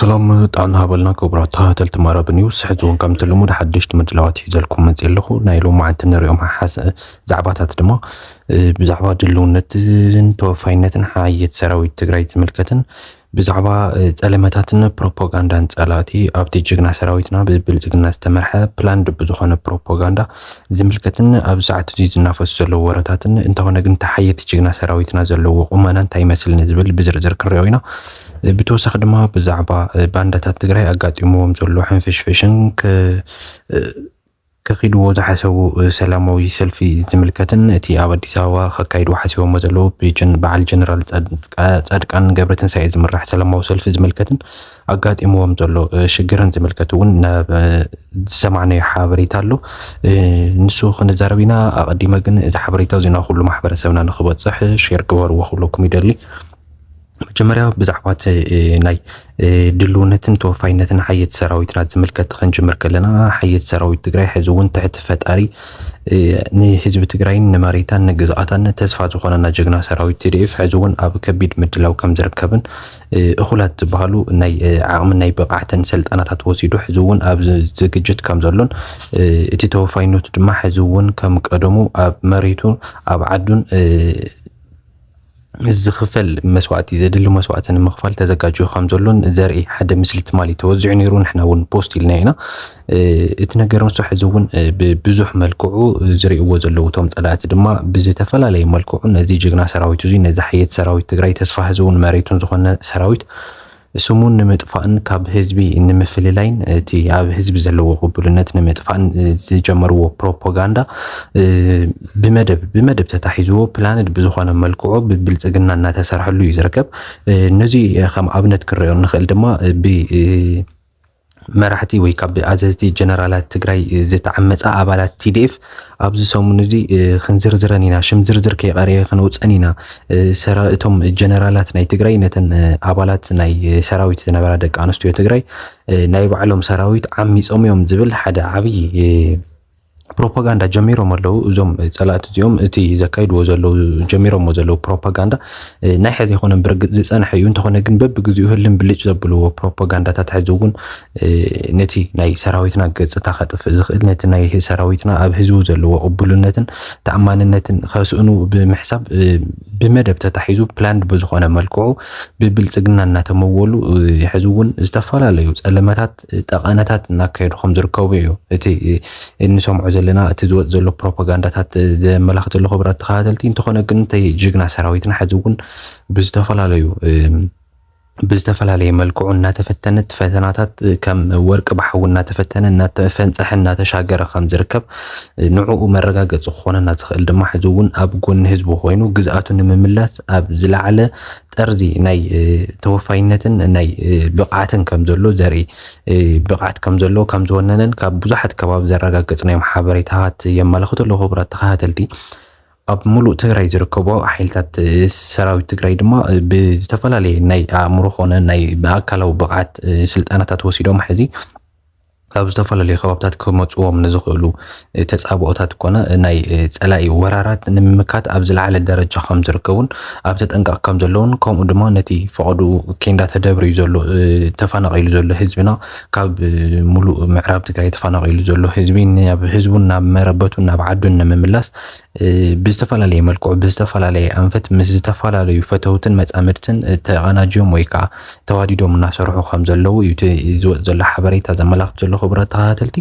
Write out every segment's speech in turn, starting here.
ሰላም ጥዕና ሃበልና ክቡራት ተኸታተልቲ መረብ ኒውስ። ሕዚ እውን ከምቲ ልሙድ ሓደሽቲ ምድላዋት ሒዘልኩም መፅእ ኣለኹ። ናይ ሎማዓንቲ ንሪኦም ሓሓስ ዛዕባታት ድማ ብዛዕባ ድልውነትን ተወፋይነትን ሓየት ሰራዊት ትግራይ ዝምልከትን ብዛዕባ ጸለመታትን ፕሮፓጋንዳን ጸላእቲ ኣብቲ ጅግና ሰራዊትና ብብልጽግና ዝተመርሐ ፕላንድ ብዝኾነ ፕሮፓጋንዳ ዝምልከትን ኣብ ሰዓት እዚ ዝናፈሱ ዘለዉ ወረታትን እንተኾነ ግን ተሓየቲ ጅግና ሰራዊትና ዘለዎ ቁመና እንታይ ይመስል ንዝብል ብዝርዝር ክንሪኦ ኢና። ብተወሳኺ ድማ ብዛዕባ ባንዳታት ትግራይ ኣጋጢምዎም ዘሎ ሕንፍሽፍሽን ከኺድዎ ዝሓሰቡ ሰላማዊ ሰልፊ ዝምልከትን እቲ ኣብ ኣዲስ ኣበባ ከካይድዎ ሓሲቦሞ ዘለዉ ብጀን በዓል ጀነራል ጻድቃን ገብረትንሳኤ ዝምራሕ ሰላማዊ ሰልፊ ዝምልከትን ኣጋጢምዎም ዘሎ ሽግርን ዝምልከት እውን ናብ ዝሰማዕናዮ ሓበሬታ ኣሎ። ንሱ ክንዛረብ ኢና። ኣቐዲመ ግን እዚ ሓበሬታ እዚ ናብ ኩሉ ማሕበረሰብና ንክበፅሕ ሼር ግበርዎ ክብለኩም ይደሊ። መጀመርያ ብዛዕባ ናይ ድልውነትን ተወፋይነትን ሓየት ሰራዊትና ዝምልከት ክንጅምር ከለና ሓየት ሰራዊት ትግራይ ሕዚ እውን ትሕቲ ፈጣሪ ንህዝቢ ትግራይን ንመሬታን ንግዝኣታን ተስፋ ዝኾነና ጀግና ሰራዊት ቲ ዲ ኤፍ ሕዚ እውን ኣብ ከቢድ ምድላው ከም ዝርከብን እኹላት ዝበሃሉ ናይ ዓቕምን ናይ ብቕዓትን ስልጠናታት ወሲዱ ሕዚ እውን ኣብ ዝግጅት ከም ዘሎን እቲ ተወፋይነቱ ድማ ሕዚ እውን ከም ቀደሙ ኣብ መሬቱ ኣብ ዓዱን ዝኽፈል መስዋእቲ ዘድሊ መስዋእቲ ንምኽፋል ተዘጋጅዩ ከም ዘሎን ዘርኢ ሓደ ምስሊ ትማሊ ተወዚዑ ነይሩ። ንሕና እውን ፖስት ኢልና ኢና። እቲ ነገር ንሱ ሕዚ እውን ብብዙሕ መልክዑ ዝርእይዎ ዘለዉ እቶም ጸላእቲ ድማ ብዝተፈላለየ መልክዑ ነዚ ጅግና ሰራዊት እዙይ ነዚ ሓየት ሰራዊት ትግራይ ተስፋ ህዝቡን መሬቱን ዝኾነ ሰራዊት ስሙን ንምጥፋእን ካብ ህዝቢ ንምፍልላይን እቲ ኣብ ህዝቢ ዘለዎ ቅቡልነት ንምጥፋእን ዝጀመርዎ ፕሮፓጋንዳ ብመደብ ብመደብ ተታሒዝዎ ፕላንድ ብዝኾነ መልክዑ ብብልጽግና እናተሰርሐሉ እዩ ዝርከብ። ነዚ ከም ኣብነት ክንሪኦ እንኽእል ድማ ብ መራሕቲ ወይ ካብ ኣዘዝቲ ጀነራላት ትግራይ ዝተዓመፃ ኣባላት ቲ ዲ ኤፍ ኣብዚ ሰሙን እዚ ክንዝርዝረን ኢና። ሽም ዝርዝር ከይቐረየ ከነውፀን ኢና። እቶም ጀነራላት ናይ ትግራይ ነተን ኣባላት ናይ ሰራዊት ዝነበራ ደቂ ኣንስትዮ ትግራይ ናይ ባዕሎም ሰራዊት ዓሚፆም እዮም ዝብል ሓደ ዓብዪ ፕሮፓጋንዳ ጀሚሮም ኣለዉ። እዞም ጸላእቲ እዚኦም እቲ ዘካይድዎ ዘለዉ ጀሚሮምዎ ዘለዉ ፕሮፓጋንዳ ናይ ሕዚ ኣይኮነን ብርግጽ ዝጸንሐ እዩ። እንተኾነ ግን በብግዚኡ ህልም ብልጭ ዘብልዎ ፕሮፓጋንዳታት ሕዚ እውን ነቲ ናይ ሰራዊትና ገጽታ ከጥፍእ ዝኽእል ነቲ ናይ ሰራዊትና ኣብ ህዝቡ ዘለዎ ቅቡልነትን ተኣማንነትን ከስእኑ ብምሕሳብ ብመደብ ተታሒዙ ፕላንድ ብዝኾነ መልክዑ ብብልጽግና እናተመወሉ ሕዚ እውን ዝተፈላለዩ ጸለመታት ጠቐነታት እናካየዱ ከም ዝርከቡ እዩ እቲ እንሰምዖ ዘለና እቲ ዝወፅ ዘሎ ፕሮፓጋንዳታት ዘመላኽት ዘሎ ክቡራት ተኸታተልቲ። እንተኾነ ግን እቲ ጅግና ሰራዊትና ሕዚ እውን ብዝተፈላለዩ ብዝተፈላለየ መልክዑ እናተፈተነ እቲ ፈተናታት ከም ወርቂ ባሕዊ እናተፈተነ እናተፈንፀሐ እናተሻገረ ከም ዝርከብ ንዕኡ መረጋገፂ ክኾነና ዝኽእል ድማ ሕዚ እውን ኣብ ጎኒ ህዝቡ ኮይኑ ግዝኣቱ ንምምላስ ኣብ ዝለዓለ ጠርዚ ናይ ተወፋይነትን ናይ ብቕዓትን ከም ዘሎ ዘርኢ ብቕዓት ከም ዘሎ ከም ዝወነነን ካብ ብዙሓት ከባቢ ዘረጋገፅናዮም ሓበሬታታት የመላኽቱ ኣለዉ። ክቡራት ተኸታተልቲ ኣብ ሙሉእ ትግራይ ዝርከቡ ሓይልታት ሰራዊት ትግራይ ድማ ብዝተፈላለየ ናይ ኣእምሮ ኮነ ናይ ኣካላዊ ብቕዓት ስልጠናታት ወሲዶም ሕዚ ካብ ዝተፈላለዩ ከባብታት ክመፅዎም ንዝኽእሉ ተፃብኦታት ኮነ ናይ ፀላኢ ወራራት ንምምካት ኣብ ዝለዓለ ደረጃ ከም ዝርከቡን ኣብ ተጠንቀቕ ከም ዘለውን ከምኡ ድማ ነቲ ፈቐዱ ኬንዳ ተደብርዩ ዘሎ ተፈናቒሉ ዘሎ ህዝብና ካብ ሙሉእ ምዕራብ ትግራይ ተፈናቒሉ ዘሎ ህዝቢ ናብ ህዝቡን ናብ መረበቱን ናብ ዓዱን ንምምላስ ብዝተፈላለየ መልክዑ ብዝተፈላለየ ኣንፈት ምስ ዝተፈላለዩ ፈተውትን መፃምድትን ተቐናጅዮም ወይ ከዓ ተዋዲዶም እናሰርሑ ከም ዘለዉ እዩ እቲ ዝወፅ ዘሎ ሓበሬታ ዘመላኽት ዘሎ። ክቡራት ተኸታተልቲ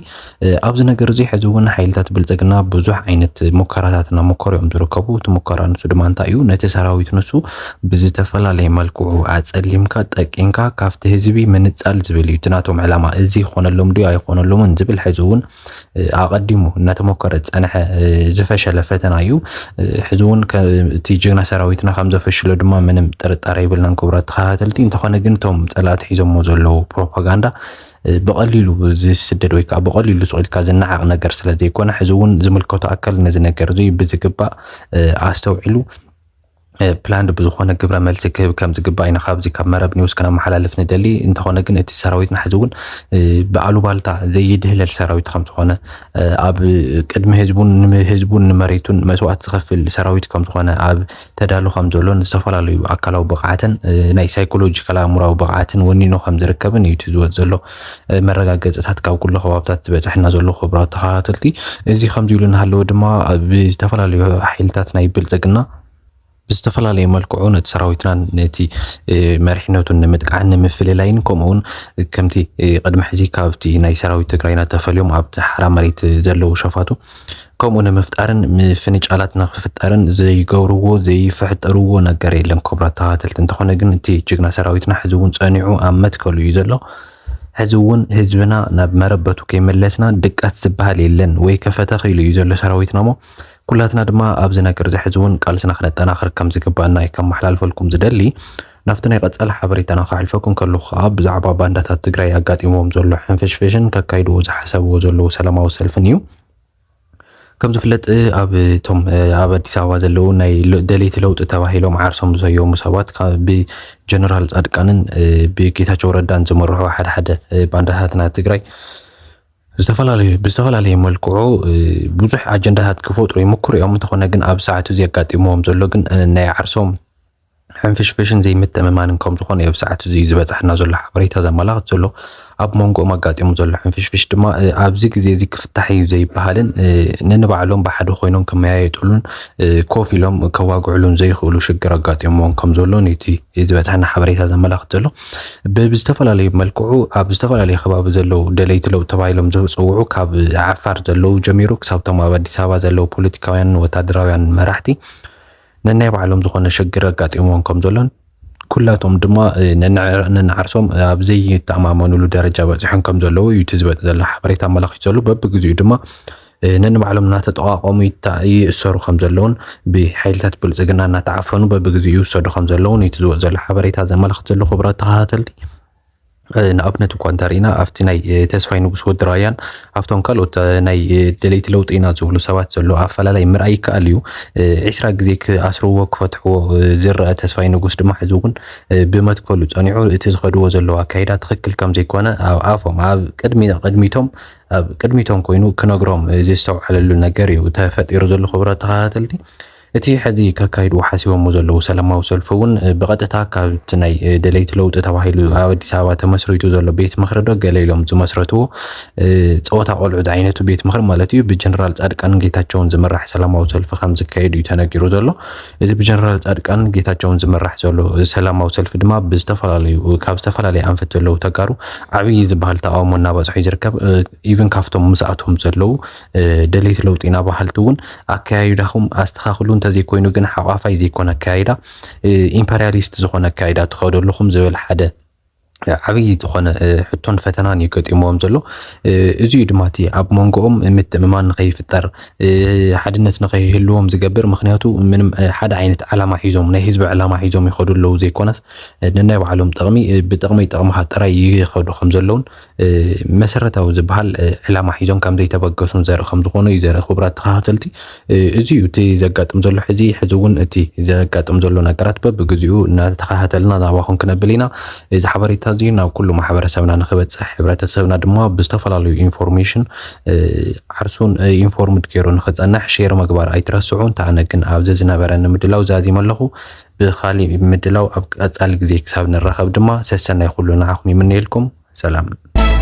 ኣብዚ ነገር እዚ ሕዚ እውን ሓይልታት ብልፅግና ብዙሕ ዓይነት ሙከራታት እናሞከሩ እዮም ዝርከቡ። እቲ ሙከራ ንሱ ድማ እንታይ እዩ? ነቲ ሰራዊት ንሱ ብዝተፈላለየ መልክዑ ኣፀሊምካ ጠቂንካ ካብቲ ህዝቢ ምንፃል ዝብል እዩ እቲ ናቶም ዕላማ። እዚ ይኾነሎም ድዩ ኣይኾነሎምን ዝብል ሕዚ እውን ኣቐዲሙ እናተሞከረ ዝፀንሐ ዝፈሸለ ፈተና እዩ። ሕዚ እውን እቲ ጅግና ሰራዊትና ከም ዘፈሽሎ ድማ ምንም ጥርጣረ የብልናን ክቡራት ተኸታተልቲ። እንተኾነ ግን እቶም ፀላእቲ ሒዞሞ ዘለዉ ፕሮፓጋንዳ ብቐሊሉ ዝስደድ ወይ ከዓ ብቐሊሉ ስቕ ኢልካ ዝነዓቕ ነገር ስለ ዘይኮነ ሕዚ እውን ዝምልከቶ ኣካል ነዚ ነገር እዚ ብዝግባእ ኣስተውዒሉ ፕላንድ ብዝኾነ ግብረ መልሲ ክህብ ከም ዝግባእ ኢና ካብዚ ካብ መረብ ኒውስ ክነመሓላልፍ ንደሊ። እንተኾነ ግን እቲ ሰራዊትና ሕዚ እውን ብኣሉባልታ ዘይድህለል ሰራዊት ከም ዝኾነ፣ ኣብ ቅድሚ ህዝቡን ንህዝቡን ንመሬቱን መስዋእት ዝኸፍል ሰራዊት ከም ዝኾነ፣ ኣብ ተዳሉ ከም ዘሎን ዝተፈላለዩ ኣካላዊ ብቕዓትን ናይ ሳይኮሎጂካል ኣእምራዊ ብቕዓትን ወኒኑ ከም ዝርከብን እዩ እቲ ዝወፅ ዘሎ መረጋገፅታት ካብ ኩሉ ከባብታት ዝበፅሐና ዘሎ። ክቡራት ተኸታተልቲ፣ እዚ ከምዚ ኢሉ እናሃለወ ድማ ብዝተፈላለዩ ሓይልታት ናይ ብልፅግና ብዝተፈላለየ መልክዑ ነቲ ሰራዊትናን ነቲ መሪሕነቱን ንምጥቃዕን ንምፍልላይን፣ ከምኡውን ከምቲ ቅድሚ ሕዚ ካብቲ ናይ ሰራዊት ትግራይና ተፈልዮም ኣብቲ ሓራ መሬት ዘለዉ ሸፋቱ ከምኡ ንምፍጣርን ምፍንጫላት ንክፍጠርን ዘይገብርዎ ዘይፈጠርዎ ነገር የለን። ክቡራት ተኸታተልቲ፣ እንተኾነ ግን እቲ ጅግና ሰራዊትና ሕዚ እውን ፀኒዑ ኣብ መትከሉ እዩ ዘሎ። ሕዚ እውን ህዝብና ናብ መረበቱ ከይመለስና ድቃስ ዝበሃል የለን ወይ ከፈተኽ ኢሉ እዩ ዘሎ ሰራዊትና እሞ፣ ኩላትና ድማ ኣብዚ ነገር እዚ ሕዚ እውን ቃልስና ክነጠናኽር ከም ዝግባእና እዩ ከመሓላልፈልኩም ዝደሊ። ናብቲ ናይ ቀጻሊ ሓበሬታና ከሕልፈኩም ከለኹ ከዓ ብዛዕባ ባንዳታት ትግራይ ኣጋጢሞም ዘሎ ሕንፍሽፍሽን ከካይድዎ ዝሓሰብዎ ዘለዉ ሰላማዊ ሰልፍን እዩ። ከም ዝፍለጥ ኣብ እቶም ኣብ ኣዲስ ኣበባ ዘለዉ ናይ ደለይቲ ለውጢ ተባሂሎም ዓርሶም ዝሰየሙ ሰባት ብጀነራል ጻድቃንን ብጌታቸው ረዳን ዝመርሑ ሓደ ሓደ ባንዳታትና ትግራይ ዝተፈላለዩ ብዝተፈላለየ መልክዑ ብዙሕ ኣጀንዳታት ክፈጥሩ ይምክሩ እዮም። እንተኾነ ግን ኣብ ሰዓቱ እዚ ኣጋጢምዎም ዘሎ ግን ናይ ዓርሶም ሕንፍሽፍሽን ዘይምትእምማንን ከም ዝኾነ እዩ ኣብ ሰዓቱ እዚ ዝበፅሐና ዘሎ ሓበሬታ ዘመላኽት ዘሎ። ኣብ መንጎኦም ኣጋጢሙ ዘሎ ሕንፍሽፍሽ ድማ ኣብዚ ግዜ እዚ ክፍታሕ እዩ ዘይበሃልን፣ ነንባዕሎም ብሓደ ኮይኖም ክመያየጥሉን ኮፍ ኢሎም ከዋግዕሉን ዘይኽእሉ ሽግር ኣጋጢምዎም ከም ዘሎ ነቲ ዝበፅሐና ሓበሬታ ዘመላኽት ዘሎ። ብዝተፈላለዩ መልክዑ ኣብ ዝተፈላለዩ ከባቢ ዘለዉ ደለይቲ ለውጢ ተባሂሎም ዝፅውዑ ካብ ዓፋር ዘለዉ ጀሚሩ ክሳብቶም ኣብ ኣዲስ ኣበባ ዘለዉ ፖለቲካውያን ወታደራውያን መራሕቲ ነናይ ባዕሎም ዝኾነ ሽግር ኣጋጢምዎም ከም ዘሎን ኩላቶም ድማ ነንዓርሶም ኣብ ዘይተኣማመኑሉ ደረጃ በፂሖም ከም ዘለዉ እዩ እቲ ዝበፅ ዘሎ ሓበሬታ ኣመላኺቱ ዘሎ። በብግዚኡ ድማ ነንባዕሎም እናተጠቋቆሙ ይእሰሩ ከም ዘለውን ብሓይልታት ብልፅግና እናተዓፈኑ በብግዚኡ ይውሰዱ ከም ዘለውን እዩ እቲ ዝወፅ ዘሎ ሓበሬታ ዘመላኽት ዘሎ። ክቡራት ተኸታተልቲ፣ ንኣብነት እኳ እንተርኢና ኣብቲ ናይ ተስፋይ ንጉስ ወዲ ራያን ኣብቶም ካልኦት ናይ ደለይቲ ለውጢ ኢና ዝብሉ ሰባት ዘሎ ኣፈላላይ ምርኣይ ይከኣል እዩ። ዒስራ ግዜ ክኣስርዎ ክፈትሕዎ ዝረአ ተስፋይ ንጉስ ድማ ሕዚ እውን ብመትከሉ ፀኒዑ እቲ ዝኸድዎ ዘለዉ ኣካይዳ ትኽክል ከም ዘይኮነ ኣብ ኣፎም ኣብ ቅድሚ ቅድሚቶም ኣብ ቅድሚቶም ኮይኑ ክነግሮም ዝስተውዓለሉ ነገር እዩ ተፈጢሩ ዘሎ። ክቡራት ተኸታተልቲ፣ እቲ ሕዚ ከካይድዎ ሓሲቦምዎ ዘለዉ ሰላማዊ ሰልፊ እውን ብቐጥታ ካብቲ ናይ ደለይቲ ለውጢ ተባሂሉ ኣብ ኣዲስ ኣበባ ተመስሪቱ ዘሎ ቤት ምኽሪ ዶ ገለ ኢሎም ዝመስረትዎ ፀወታ ቆልዑ ዝዓይነቱ ቤት ምኽሪ ማለት እዩ ብጀነራል ፃድቃንን ጌታቸውን ዝምራሕ ሰላማዊ ሰልፊ ከም ዝካየድ እዩ ተነጊሩ ዘሎ። እዚ ብጀነራል ፃድቃንን ጌታቸውን ዝምራሕ ዘሎ ሰላማዊ ሰልፊ ድማ ብዝተፈላለዩ ካብ ዝተፈላለዩ ኣንፈት ዘለዉ ተጋሩ ዓብዪ ዝበሃል ተቃውሞ እናበፅሑ እዩ ዝርከብ። ኢቭን ካብቶም ምስኣቶም ዘለዉ ደለይቲ ለውጢ ኢና በሃልቲ እውን ኣከያይዳኹም ኣስተኻኽሉ፣ እንተዘይኮይኑ ግን ሓቋፋይ ዘይኮነ ኣከያይዳ ኢምፐርያሊስት ዝኾነ ኣከያይዳ ትኸዱ ኣለኹም ዝብል ሓደ ዓብዪ ዝኾነ ሕቶን ፈተናን እዩ ገጢምዎም ዘሎ። እዚ እዩ ድማ እቲ ኣብ መንጎኦም ምትእምማን ንኸይፍጠር ሓድነት ንኸይህልዎም ዝገብር። ምክንያቱ ምንም ሓደ ዓይነት ዓላማ ሒዞም ናይ ህዝቢ ዕላማ ሒዞም ይኸዱ ኣለዉ ዘይኮነስ ነናይ ባዕሎም ጥቕሚ ብጥቕመይ ጥቕምኻ ጥራይ ይኸዱ ከም ዘለውን መሰረታዊ ዝበሃል ዕላማ ሒዞም ከም ዘይተበገሱን ዘርኢ ከም ዝኾነ እዩ ዘርኢ። ክቡራት ተኸታተልቲ፣ እዚ እዩ እቲ ዘጋጥም ዘሎ ሕዚ ሕዚ እውን እቲ ዘጋጥም ዘሎ ነገራት በብግዚኡ እናተኸታተልና ናባኹም ክነብል ኢና። እዚ ሓበሬታ እዚ ናብ ኩሉ ማሕበረሰብና ንክበፅሕ፣ ሕብረተሰብና ድማ ብዝተፈላለዩ ኢንፎርሜሽን ዓርሱን ኢንፎርምድ ገይሩ ንክፀንሕ ሼር ምግባር ኣይትረስዑ። እንተኣነ ግን ኣብዚ ዝነበረ ንምድላው ዛዚመ ኣለኹ። ብኻሊእ ምድላው ኣብ ቀፃሊ ግዜ ክሳብ ንራኸብ ድማ ሰሰናይ ኩሉ ንዓኹም ይምነየልኩም። ሰላም።